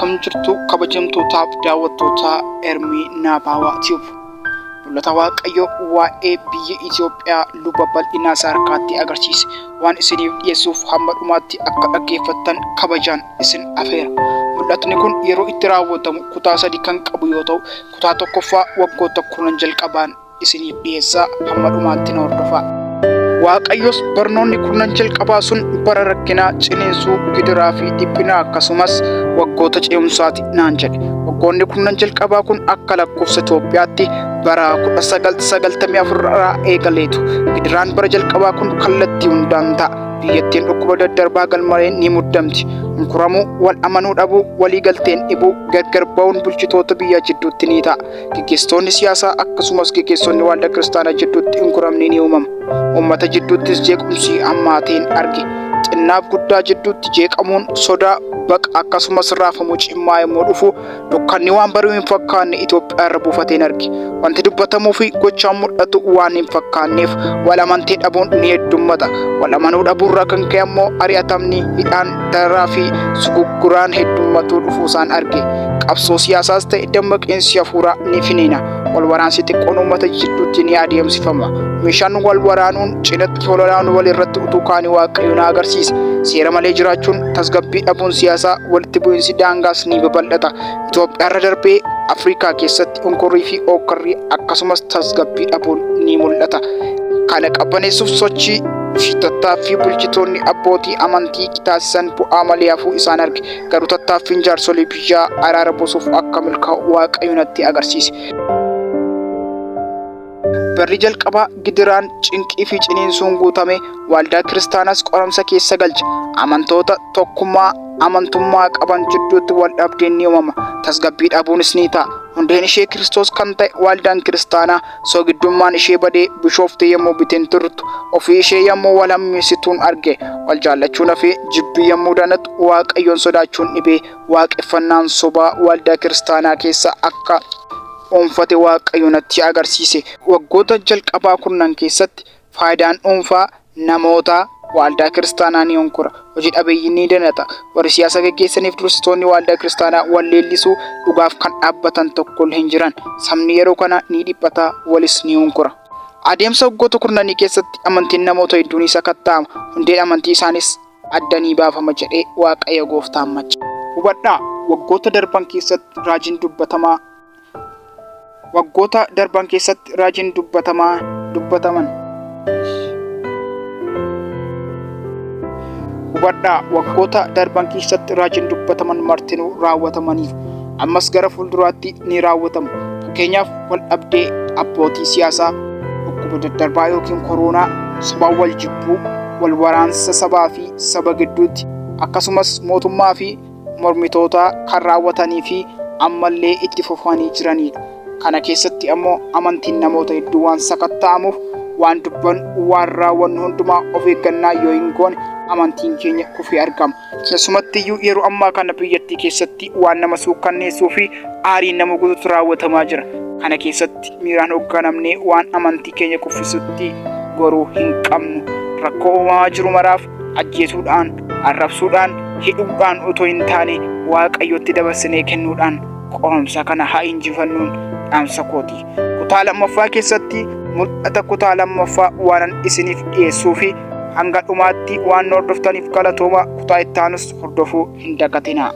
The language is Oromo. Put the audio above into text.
Akkam jirtu kabajamtootaaf daawwattoota Ermii Naabaawaa Tube. Mul'ata Waaqayyo waa'ee biyya Itoophiyaa luba bal'inaa isaa harkaatti agarsiise waan isiniif dhiyeessuuf hamma dhumaatti akka dhaggeeffattan kabajaan isin afeera. Mul'atni kun yeroo itti raawwatamu kutaa sadi kan qabu yoo ta'u, kutaa tokkoffaa waggoota kurnan jalqabaan isiniif dhiyeessaa hamma dhumaatti na hordofaa. Waaqayyos barnoonni kurnan jalqabaa sun bara rakkinaa, ciniinsuu, gidiraa fi dhiphinaa akkasumas waggoota ce'umsaati naan jedhe. Waggoonni kurnan jalqabaa kun akka lakkoofsa Itoophiyaatti bara 1994 irraa eegaleetu. Gidiraan bara jalqabaa kun kallattii hundaan ta'a. Biyyattiin dhukkuba daddarbaa galmaleen ni muddamti. Hunkuramuu, wal amanuu dhabuu, walii galteen dhibuu, gargar ba'uun bulchitoota biyyaa jidduutti ni ta'a. Geggeessitoonni siyaasaa akkasumas geggeessonni waaldaa kiristaanaa jidduutti hunkuramni ni uumama. Uummata jidduuttis jeequmsi hammaateen arge. Xinnaaf guddaa jidduutti jeeqamuun, sodaa, baqa akkasumas raafamuu cimaa yommuu dhufu dukkanni waan bari'u hin fakkaanne Itoophiyaa irra buufateen arge. Wanti dubbatamuu fi gochaan mul'atu waan hin fakkaanneef wal amantee dhabuun ni heddummata. Wal amanuu dhabuurraa kan ka'e ammoo ari'atamni, hidhaan, dararaa fi sugugguraan heddummatuu dhufuusaan arge. Qabsoo siyaasaas ta'e dammaqiinsi hafuuraa ni finiina. Wal waraansi xiqqoon uummata jidduutti ni adeemsifama. Meeshaan wal waraanuun cinatti hololaan wal irratti utuu kaanii Waaqayyo na agarsiise. Seera malee jiraachuun, tasgabbii dhabuun siyaasaa, walitti bu'iinsi daangaas ni babal'ata. Itoophiyaarra darbee Afrikaa keessatti unkurrii fi ookkarri akkasumas tasgabbii dhabuun ni mul'ata. Kana qabbaneessuuf sochii fi tattaaffii bulchitoonni abbootii amantii taasisan bu'aa malee hafuu isaan arge. Garuu tattaaffiin jaarsolii biyyaa araara buusuuf akka milkaa'u Waaqayyo natti agarsiise. Barri jalqabaa gidiraan, cinqii fi ciniinsuun guutame waldaa kiristaanaas qoramsa keessa galche. Amantoota tokkummaa amantummaa qaban jidduutti wal dhabdeen ni uumama. Tasgabbii dhabuunis ni ta'a. Hundeen ishee Kiristoos kan ta'e waldaan kiristaanaa soogiddummaan ishee badee bishooftee yommuu biteen turtu ofii ishee yommuu wal hammeessituun arge. Wal jaallachuun hafee jibbii yommuu danatu Waaqayyoon sodaachuun dhibee waaqeffannaan sobaa waldaa kiristaanaa keessa akka dhuunfate Waaqayyo natti agarsiise. Waggoota jalqabaa kurnan keessatti faayidaan dhuunfaa namootaa waaldaa kiristaanaa ni honkora. Hojii dhabeeyyiin ni danata. Warri siyaasa geggeessaniif dursitoonni waaldaa kiristaanaa wal leellisuu dhugaaf kan dhaabbatan tokkollee hin jiran. Sabni yeroo kana ni dhiphata, walis ni honkora. Adeemsa waggoota kurnanii keessatti amantiin namoota hedduu ni sakatta'ama. Hundeen amantii isaanis adda ni baafama jedhee Waaqayyo gooftaan maccaa. Hubadhaa, waggoota darban keessatti raajiin dubbatamaa Waggoota darban keessatti raajiin dubbatamaa dubbataman. Hubadhaa, waggoota darban keessatti raajiin dubbataman martinuu raawwatamaniiru. Ammas gara fuulduraatti ni raawwatamu. Fakkeenyaaf wal dhabdee abbootii siyaasaa, dhukkuba daddarbaa yookiin koroonaa, sobaan wal jibbuu, wal waraansa sabaa fi saba gidduutti, akkasumas mootummaa fi mormitootaa kan raawwatanii fi ammallee itti fufanii jiraniidha. Kana keessatti ammoo amantiin namoota hedduu waan sakatta'amuuf waan dubbannu, waan raawwannu hundumaa of eeggannaa yoo hin goone amantiin keenya kufee argama. Keessumattiyyuu yeroo ammaa kana biyyattii keessatti waan nama suukkanneessuu fi aarii nama guututu raawwatamaa jira. Kana keessatti miiraan hoogganamnee waan amantii keenya kuffisutti goruu hin qabnu. Rakkoo uumamaa jiru maraaf ajjeesuudhaan, arrabsuudhaan, hidhuudhaan otoo hin taane Waaqayyotti dabarsinee kennuudhaan qorumsa kana haa injifannuun dhaamsa kooti. Kutaa lammaffaa keessatti mul'ata kutaa lammaffaa waanan isiniif dhiyeessuu fi hanga dhumaatti waan nu hordoftaniif galatooma. Kutaa itti aanus hordofuu hin dagatinaa.